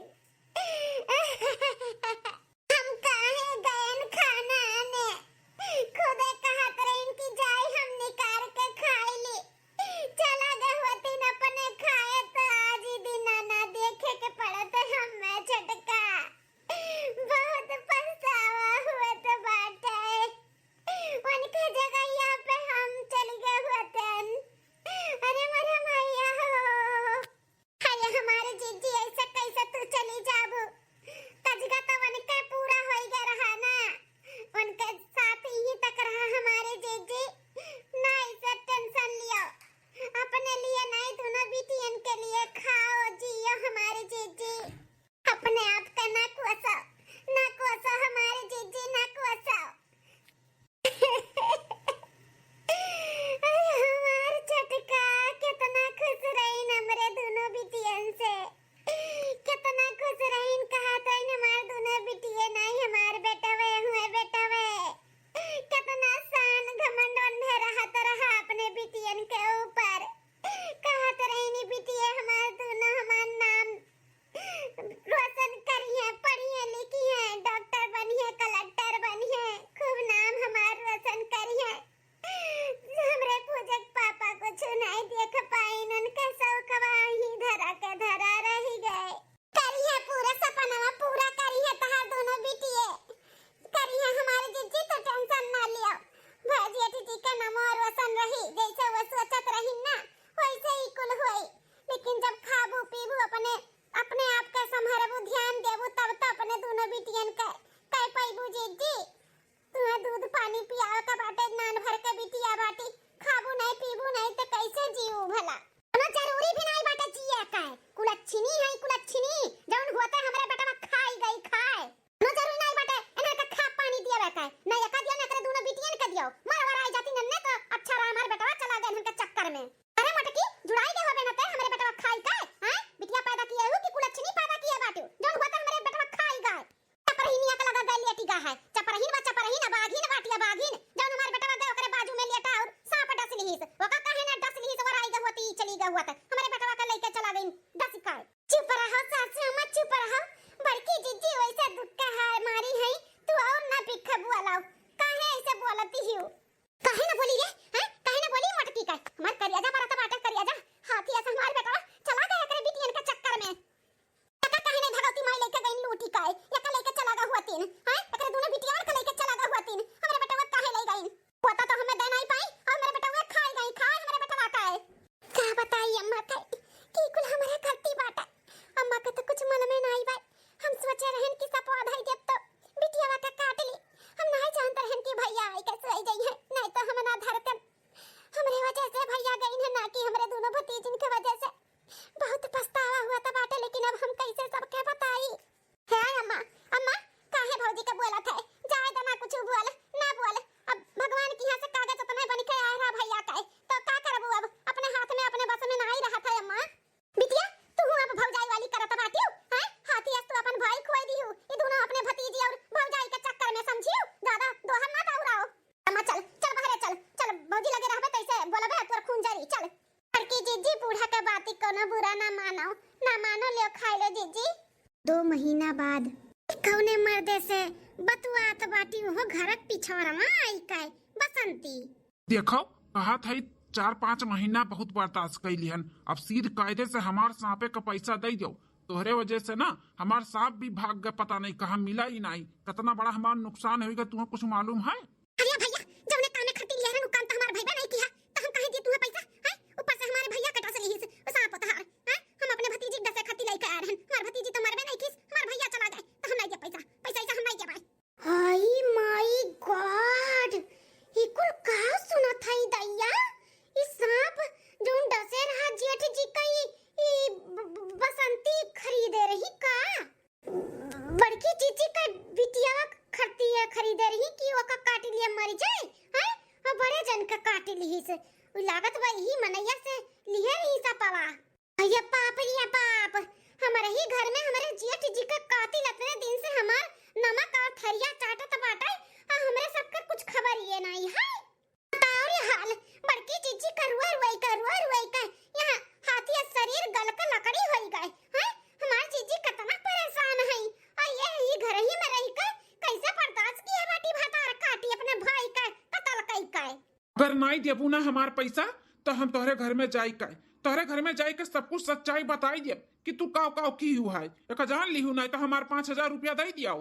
हम काहे गएन खाना आने? खुदे कहत रहिन कि जाई हम निकार के खाई ली। चला गए होतीन अपने खाए तो आज ई दिन ना देखे के पड़त हमें छोटका। बहुत पछतावा होत बाटे। उनके जगहिया पे हम चल गए होतन। अरे मोरे मैया हो। अरे हमारे जीजी, ऐसे कैसे तू चली जाबू? कजगा तो उनके पूरा होई गए रहा ना, उनके साथ यहीं तक रहा हमारे जीजी। ना ऐसे tension लियो, अपने लिए नहीं, दोनों बिटियन के लिए खाओ जियो हमारे जीजी। अपने आप का ना कोसो, ना कोसो हमारे जीजी, ना कोसो। अरे हमार छोटका, कितना खुश रहीन हमरे दोनों बिटियन से, कितना खुश रहीन। कहत रहीन हमार दोनों बिटिये नहीं, हमार बेटवे हुए, बेटवे। कितना शान घमंड ओन्हे रहत रहा अपने बिटियन के ऊपर। कहत रहीन बिटिये हमार दोनों हमार नाम रोशन करिहें, पढ़िहें लिखिहें, डॉक्टर बनिहें, कलेक्टर बनिहें, खूब नाम हमार रोशन करिहें। हमरे पूजक पापा कुछ नहीं देख पाइन, उनके शौकवा ही धरा के धरा रह गए। करिहें पूरा सपनवा पूरा करिहें तहार दोनों बिटिये, करिहें हमारे जीजी, तो tension ना लियो। भौजी अतिथि के नामो रोशन रही, जैसे वो सोचत रही ना वैसे ही कुल होई। लेकिन जब खाबू पीबू अपने अपने आप के संभरबू, ध्यान देबू, तब तो अपने दोनों बिटियन के कह पैबू जीजी। तुम्हें दूध पानी पियावे के बाटे, नान भर के बिटिया बाटी, खाबू नहीं पीबू नहीं तो कैसे जीवू भला? कोनो जरूरी भी नहीं बाटे जिए के। कुलच्छिनी है कुलच्छिनी, जौन होते हमरे बेटवा खाई गई खाए। कोनो जरूरी नहीं बाटे इन्हें के खा पानी दियावे के। नहीं एका दियो, ना एकरे दोनों बिटियन के दियो। मर वराई जाती नन्ने तो अच्छा रहा, हमार बेटवा चला गए इनके चक्कर में। अरे मोटकी, जुड़ाई के होबे न ते हमरे बेटवा खाई के, हैं? बिटिया पैदा किए हु कि कुलच्छिनी पैदा किए बाटू? जौन होते हमरे बेटवा खाई गए। चपरहिनिया के लगा गए लेटी गा है। चपरहिन बा चपरहिन, अबागिन बाटी अबागिन। जौन हमार बेटवा गए ओकरे बाजू में लेटा और सांप डस लिहिस। ओका काहे ना डस लिहिस, वराई गए होती, चली गए होत। हमरे बेटवा के लइके चला गई डस के। चुप रहो सासू अम्मा, चुप रहो। बड़की जीजी वैसे दुख के हार मारी है, तू और ना बिखबू अलाओ। कि सपवा धई देब तो बिटियावा के काट ली। हम नाहीं जानत रहन कि भइया आई के सोई जइहैं, नाहीं तो हम ना धरतन। हमरे वजह से भइया गइन है, ना कि हमरे दुनो भतीजिन के वजह से। बहुत पछतावा हुआ त बाटे, लेकिन अब हम कैसे सबके बताई? हे अम्मा, अम्मा, काहे भौजी के बोलत है? जाए द ना, कुछ बोल, ना बोल। अब भगवान के यहाँ से कागज उतना बन के आए रहा भइया का, तो का करबू अब? अपने हाथ में, अपने बस में नाहीं रहत है अम्मा। बिटिया, तू अब भौजाई वाली करत बाटियो, हैं? हाथी अस तू अपन भाई खोई दिहू, ई दुनो अपने भतीजी और भौजाई के चक्कर में समझियो, ज्यादा दोहर ना दौड़ाओ। अम्मा चल, चल बहरे चल, चल भौजी लगे रहबे तैसे बोलबे तोर खून जरी, चल। बड़की जीजी, बूढ़ा के बाती कोनो बुरा ना मानो, ना मानो, लेव खाई लो जीजी। दो महीना बाद। कौने मर्दे से बतुआत बाटी, उहो घरक पिछोरमा आई काए, बसंती। देखो, कहत हई चार पाँच महीना बहुत बर्दाश्त कैली हन, अब सीध कायदे से हमार साँपे का पैसा दे दो। तोहरे वजह से ना हमार साँप भी भाग गए, पता नहीं कहाँ मिला ही नहीं। कितना बड़ा हमार नुकसान होइगा, तुम्हें कुछ मालूम है? अरे भइया, जौने कामे खातिर लिहे रहन, उ काम तो हमार भइबे नहीं किया, तो हम काहे दिए तुम्हें पैसा, हैं? ऊपर से हमारे भइया कटा से लिहिस, उ साँप होता हार, हैं? हम अपने भतीजी के डसे खातिर लेके आए रहन, हमार भतीजी तो मरबे नहीं किस, हमार भइया चला गए, तो हम नहीं दिए पैसा, पैसा ऐसा हम नहीं दिए भाई। हाय माय गॉड, ई कुल का सुनत हई दैया? ई साँप जौन डसे रहा जेठ जी का, ई, ई ब-, ब-, बसंती खरीदे रही का? बड़की जीजी का बिटियावा खरतिया खरीदे रही कि ओका काट लिया मर जाए, हैं? और बड़े जन का काट लिहिस। उ लागत बा यही मनैया से लिहे रही सपवा। अरे बाप रे बाप, हमरे ही घर में हमरे जेठ जी का कातिल अतने दिन से हमार नमक और थरिया चाटत बाटे, आ हमरे सबके कुछ खबर ये नहीं है। बताओ रे हाल, बड़की जीजी का रुआ रुआई का, रुआ रुआई का, यहाँ हाथी का शरीर गल के लकड़ी होई गए, हैं? हमार जीजी कितना परेशान है, और ये, ये घर ही में रह के कैसे बर्दाश्त किया बाटी भतार काटी अपने भाई का कत्ल कई का। अगर नाई देबू ना हमार पैसा, तो हम तोहरे घर में जाई के, तोहरे घर में जाई के सब कुछ सच्चाई बताई देब कि तू काव काव की हुआ है। एक जान लिहू, नाई तो हमार पाँच हजार रुपया दे दियाओ।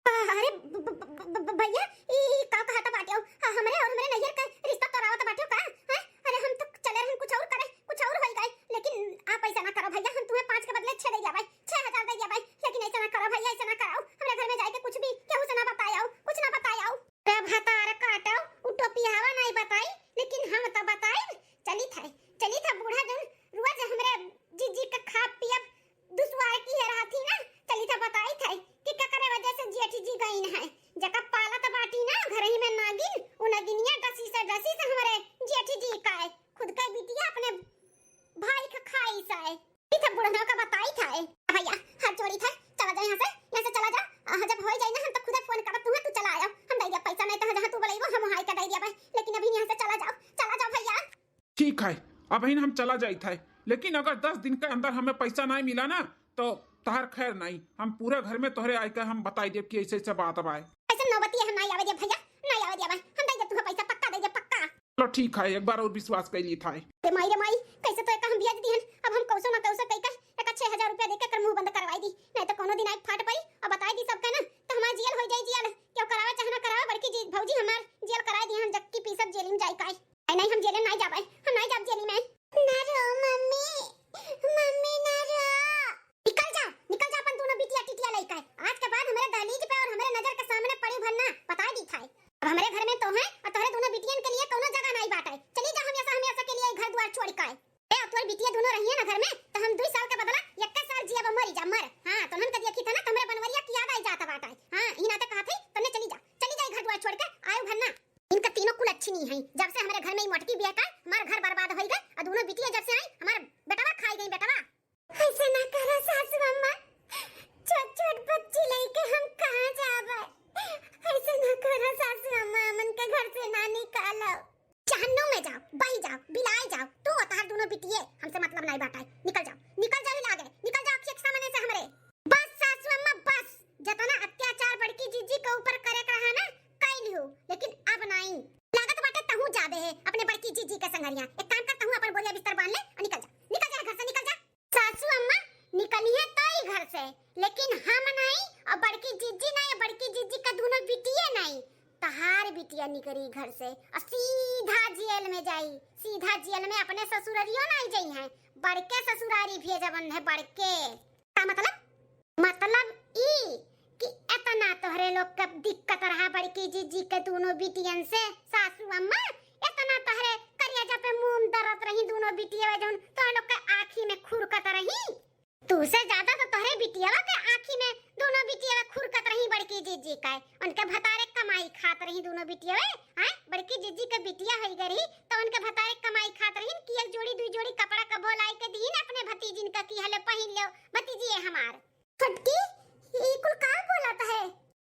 अरे ब-, ब-, ब-, ब-, भइया, ई, ई का कहत बाटे हो? ह-, हमरे और हमरे नैहर के रिश्ता तोड़ावत बाटे हो का? हैं? अरे हम तो चले रहन कुछ और करे, कुछ और होई गए, लेकिन आप ऐसा ना करो भइया, हम तुम्हें पाँच के बदले छह दे दिया भाई, छह हजार दे दिया भाई, लेकिन ऐसा ना करो भइया, ऐसा ना करो, हमरे घर में जाए के कुछ भी केहू से ना बताए आओ, कुछ ना बताए आओ। रे भतार काटो, उ टोपियावा नहीं बताई, लेकिन हम तो बताई। चली था, चली था बूढ़ा जन रुआ जे हमरे जीजी के खा पियब दुश्वार की है रहती ना, चली था बताई था कि ककरे वजह से जेठ जी गईन है। जका पालत बाटी ना घर ही में नागिन, उ नगिनिया डसी से, डसी से हमरे जेठ जी का है। खुद के बिटिया अपने भाई के खाई से। ई था बुढ़नो का बताई था। भइया, हाथ जोड़ी था, चला जा यहाँ से, यहाँ से चला जा। अ, जब होई जाई ना, हम तो खुदे फोन करब तुम्हें, तू चला आयो। हम दे दिया पैसा, नहीं तो जहाँ तू बोलइबो, हम वहाँ के दे दिया भाई। लेकिन अभी यहाँ से चला जाओ, चला जाओ भइया। ठीक है, अबहिन हम चला जाइत है, लेकिन अगर दस दिन के अंदर हमें पैसा नहीं मिला ना, तो तहार खैर नहीं। हम पूरे घर में तोहरे आइके हम बताई देब कि ऐसे ऐसे बात बाय। ऐसे नौबती हम नहीं आवे देब भइया, नहीं आवे देब। हम दे देब तुम्हें पैसा, पक्का दे देब, पक्का। चलो ठीक है, एक बार और विश्वास कर ली था। रे माई, रे माई, कैसे तो एका हम भेज दिहन, अब हम कौसो ना कौसो कई का एका छह हजार रुपया देके एकर मुंह बंद करवाई दी, नहीं तो कोनो दिन आई फाट पड़ी और बताई दी सबका ना, तो हमार जेल हो जाई जेल। क्यों करावे चाहे ना करावे, बड़की जी, भौजी हमार जेल कराई दी, हम जक्की पीसब जेल में जाई काई। नहीं, नहीं, हम जेले नहीं जाबै, हम नहीं जाब जेली में। ना रो मम्मी, मम्मी ना रो। निकल जा, निकल जा अपन दोनों बिटिया टिटिया लइका। आज के बाद हमरे दहलीज पे और हमरे नजर के सामने पड़ी भर ना, बताई दी थाई। अब हमरे घर में तो है और तोहरे दोनों बिटियन के लिए कोनो जगह नहीं बाटे। चली जा हमेशा, हमेशा के लिए घर द्वार छोड़ के। ए, और तोर बिटिया दोनों रहिए ना घर में, तो हम दुई साल के बदला इक्कीस साल जियब, मरी जा, मर। हाँ, तो हम के देखी था ना, तो हमरे बनवरिया की याद आई जात बाटे। हाँ, ई नाते कहा थे, तन्ने चली जा, चली जा ई घर द्वार छोड़ के, आयो भर ना। इनका तीनों कुल अच्छी नहीं है। जब से हमारे घर में ही मोटकी बिया का, हमारा घर बर्बाद होई गए। और दोनों बिटिया जब से आई, हमारा बेटवा खाई गई, बेटवा। ऐसे ना करो सासू अम्मा, छोट छोट बच्ची लेके हम कहाँ जाबे? ऐसे ना करो सासू अम्मा, हमन के घर से ना निकालो। जहन्नुम में जाओ, बही जाओ, बिलाए जाओ, तू और तहार दोनों बिटिये, हमसे मतलब नहीं बाटे। निकल जाओ, निकल जाओ, लागे, निकल जाओ अखिया के सामने से हमरे। बस सासू अम्मा, बस। जतना अत्याचार बड़की जीजी के ऊपर करे के रहा ना, कई लियो, लेकिन अब नहीं। लागत बाटे तहूँ जाबे है अपने बड़की जीजी के संगरिया। एक काम कर, तहूँ अपन बोरिया बिस्तर बांध ले और निकल जा, निकल जा घर से, निकल जा। सासू अम्मा निकलिहे तो ही घर से, लेकिन हम नहीं और बड़की जीजी नहीं, बड़की जीजी का दोनों बिटिये नहीं, तहार बिटिया निकली घर से और सीधा जेल में जाई, सीधा जेल में। अपने ससुररियो नहीं जाई हैं, बड़के ससुरारी भेजबन है, बड़के। का मतलब? मतलब ई दिक्कत रहा बड़की जिज्जी के दूनो बिटियन से। सासू अम्मा, एतना तहरे करेजा पे मोम दरत रही दूनो बिटिया, जौन तोहरे लोग के आँखी में खुरकत रही। तू से ज्यादा तो तोहरे बिटियवा के आँखी में दूनो बिटियवा खुरकत रही बड़की जिज्जी के। उनके भतारे कमाई खात रही दूनो बिटियवे। हैं? बड़की जिज्जी के बिटिया होई गई रही तो उनके भतारे कमाई खात रही कि एक जोड़ी दुई जोड़ी कपड़ा कबो लाई के दीन अपने भतीजिन का कि हले पहिन लो भतीजिए हमार। छोटकी, ई कुल का बोलत है?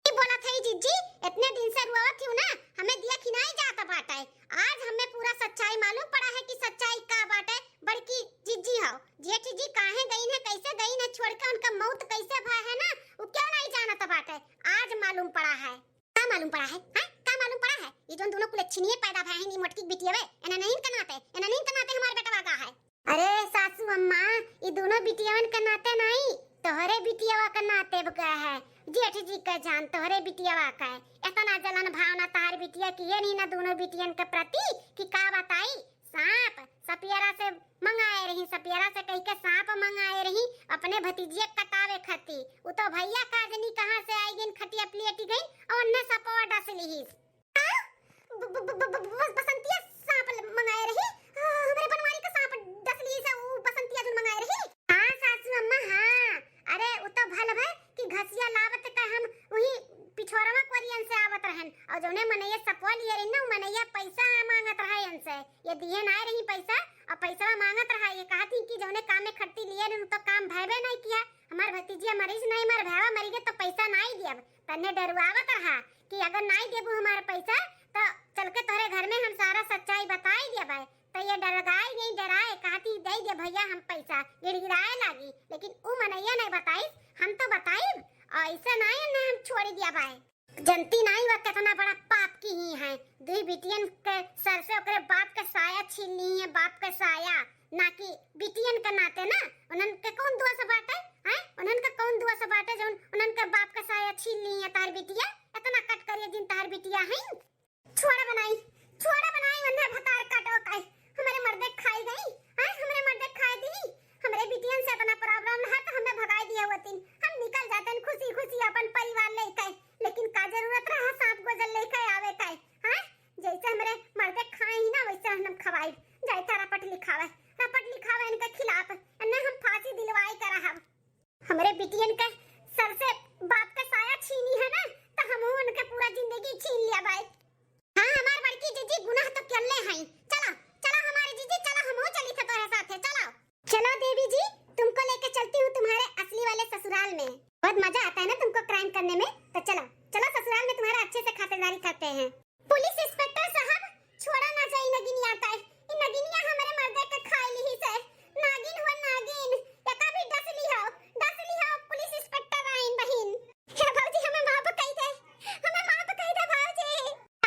ई बोलत है जिज्जी, इतने दिन से रुआवत हिउ ना, हमें दिया खिनाई जात बाटे। आज हमें पूरा सच्चाई मालूम पड़ा है कि सच्चाई का बाटे। बड़की जिज्जी हो, जेठ जी काहे गईन है, कैसे गईन है, छोड़ के उनका मौत कैसे भय है ना, वो क्यों नहीं जानत बाटे, आज मालूम पड़ा है। का मालूम पड़ा है? हाँ, का मालूम पड़ा है? ये जोन दूनो कुलच्छिनिये पैदा भय है, नी मोटकी बिटियवे, एना नहीं के नाते, एना नहीं के नाते हमार बेटवा का है। अरे सासू अम्मा, ई दूनो बिटियवन के नाते नहीं, तोहरे बिटियवा के नाते बका है। जेठ जी का जान, तोहरे बिटियवा का है। इतना जलन भावना तोहर बिटिया की ये नहीं ना दूनो बिटियन के प्रति कि का बताई। सांप सपियरा से मंगाए रही, सपियरा से कह के सांप मंगाए रही अपने भतीजिया कटावे खाती। उ तो भैया का जनी कहाँ से आई गईन, खटिया पलेटी गईन और उन्हें सपवा डस लिहिस। आ? ब-, ब-, ब-, ब-, ब-, बस बसंतिया सांप ल-, मंगाए रही। आ, हमरे बनवारी का सांप डस लिहिस, उ बसंतिया जोन मंगाए रही। हाँ सासू अम्मा, हाँ। अरे उ तो भल भय कि घसिया लावत का हम वही पिछोरवा कोरियन से आवत रहन और जौने मनैया सपवा लिए रही ना, उ मनैया पैसा मांगत रहा इनसे। ये दिए ना रही पैसा और पैसा मांगत रहा। ये कहत ही कि जौने काम में खट्टी लिए रही, उ तो काम भयबे नहीं किया। हमार भतीजिया मरीज नहीं, हमार भैया मरी गए तो पैसा नहीं दियब। तन्ने डरवावत रहा कि अगर नहीं देबू हमार पैसा तो चल के तोहरे घर में हम सारा सच्चाई बताई देबै। तो ये डरगाई गई, डराए, कहती, "दे दे भैया हम पैसा।" गिड़गिड़ाए लागी, लेकिन उ मनैया नहीं बताइस, हम तो बताइब, और ऐसे नहीं उन्हें हम छोड़ दिया भाई। जनती नहीं वह कितना बड़ा पाप की ही है, दुई बिटियन के सर से ओकरे बाप के साया छीन ली है, बाप के साया, ना कि बिटियन के नाते ना। उन्हन के कौन दोष बाटे, हैं? उन्हन के कौन दोष बाटे जौन उन्हन के बाप के साया छीन ली है तार बिटिया? इतना कट करिए जिन तार बिटिया हैं। छोड़ा बनाई, छोड़ा बनाई, उन्हें भतार काटो काई। हमरे मर्दे खाई गई, हैं? हमरे मर्दे खाई दी। हमरे बिटियन से इतना problem है तो हमें भगाई दिया होतीन। हम निकल जातेन खुशी खुशी अपन परिवार लेके। लेकिन का जरूरत रहा सांप गोजर लेके आवे काई, हैं? जैसे हमरे मर्दे खाई ना वैसे हम खवाई। जाए था रपट लिखावे, रपट लिखावे इनके खिलाफ। इन्हें हम फांसी दिलवाई कर रहब। हमरे बिटियन के सर से बाप का साया छीनी है ना, तो हम उनके पूरा जिंदगी छीन लिया भाई। हाँ, हमार बड़की जीजी गुनाह तो कल्ले हैं। चलो, चलो हमारी जीजी, चलो हम चली थे तोरे साथे, चलो। चलो देवी जी, तुमको लेके चलती हूँ तुम्हारे असली वाले ससुराल में। बहुत मजा आता है ना तुमको crime करने में, तो चलो, चलो ससुराल में तुम्हारा अच्छे से खातिरदारी करते हैं। पुलिस इंस्पेक्टर साहब, छोड़ा ना जाई नगिनिया तय। ई नगिनिया हमरे मर्दे के खाए लिहिस है। नागिन हुआ नागिन, एका भी डस लिहो, डस लिहो पुलिस इंस्पेक्टर आइन बहिन। हे भौजी, हमें माफ कई दे, हमें माफ कई दे भौजी।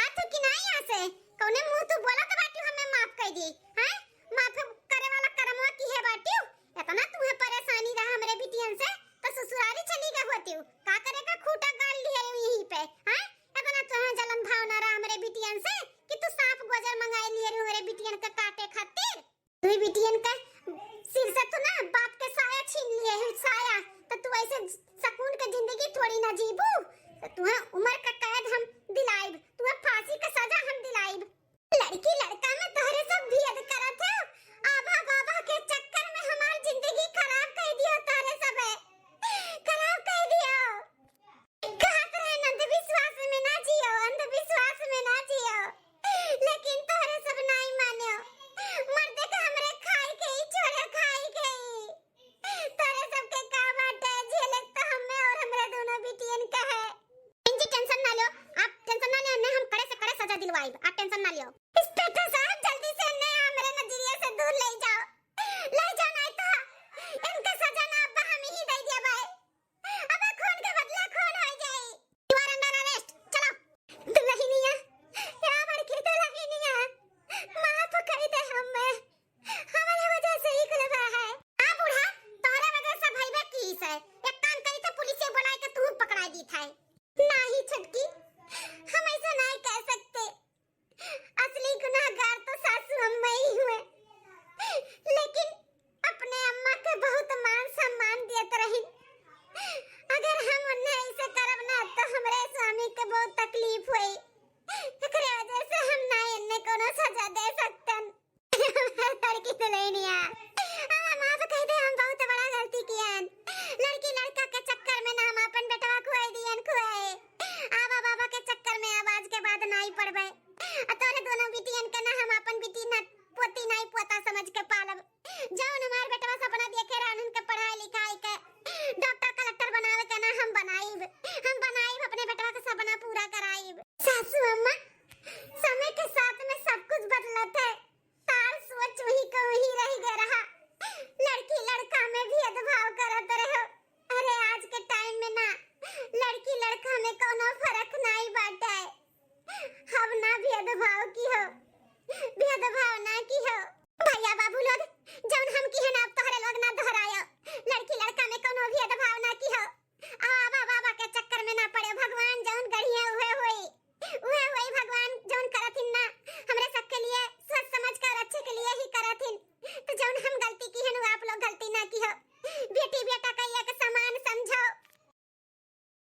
आ तू कि ना यहाँ से, कौने मुंह तू बोलत बाटी हमें माफ कई दी, हैं? माफ करे वाला करमवा की है बाटी? इतना तुम्हें परेशानी रहा हमरे बिटियन से, तो ससुरारी चली गए होती। का करे का खूंटा गाड़ लिया यहीं पे, हैं? इतना तुम्हें जलन भावना रहा हमरे बिटियन से कि तू सांप गोजर मंगाए लिए रही हमरे बिटियन के काटे खातिर। तू ही बिटियन के सिर से तू ना बाप के साया छीन लिए है, साया। तो तू ऐसे सकून के जिंदगी थोड़ी ना जीबू। तो तुम्हें उम्र का कैद हम दिलाइब, तुम्हें फांसी का सजा हम दिलाइब। लड़की लड़का में तोहरे सब भेद करत हो। आभा बाबा के चक्कर में हमार जिंदगी खराब कर दियो तोहरे सब, खराब कर दियो। कहत रहे अंधविश्वास में ना जियो, अंधविश्वास में ना जियो, लेकिन तोहरे सब नाई मानो। मर्दे के हमरे खाई के ही छोड़े, खाई के ही। तोहरे सबके का बाटे, झेले तो हमें और हमरे दोनों बिटियन का है। बहन जी tension ना लियो, आप tension ना लियो, इन्हें हम कड़े से कड़े सजा दिलवाइब, आप tension ना लियो। इंस्पेक्टर साहब जल्दी से इन्हें हमरे नजरिए से दूर ले जाओ, ले जाओ नहीं तो इनका सजा ना अब हम ही दे दिया भाई। अब खून के बदला खून हो जाए। You are under arrest, चलो। दुल्हनिया, या बड़की दुल्हनिया, माफ कर दे हमें। हमारे वजह से ही कुल हुआ है। हाँ बूढ़ा, तोहरे वजह से भइबे की से। एक काम करी तो पुलिस से बुलाए के तू पकड़ा दी था। नाही छटकी,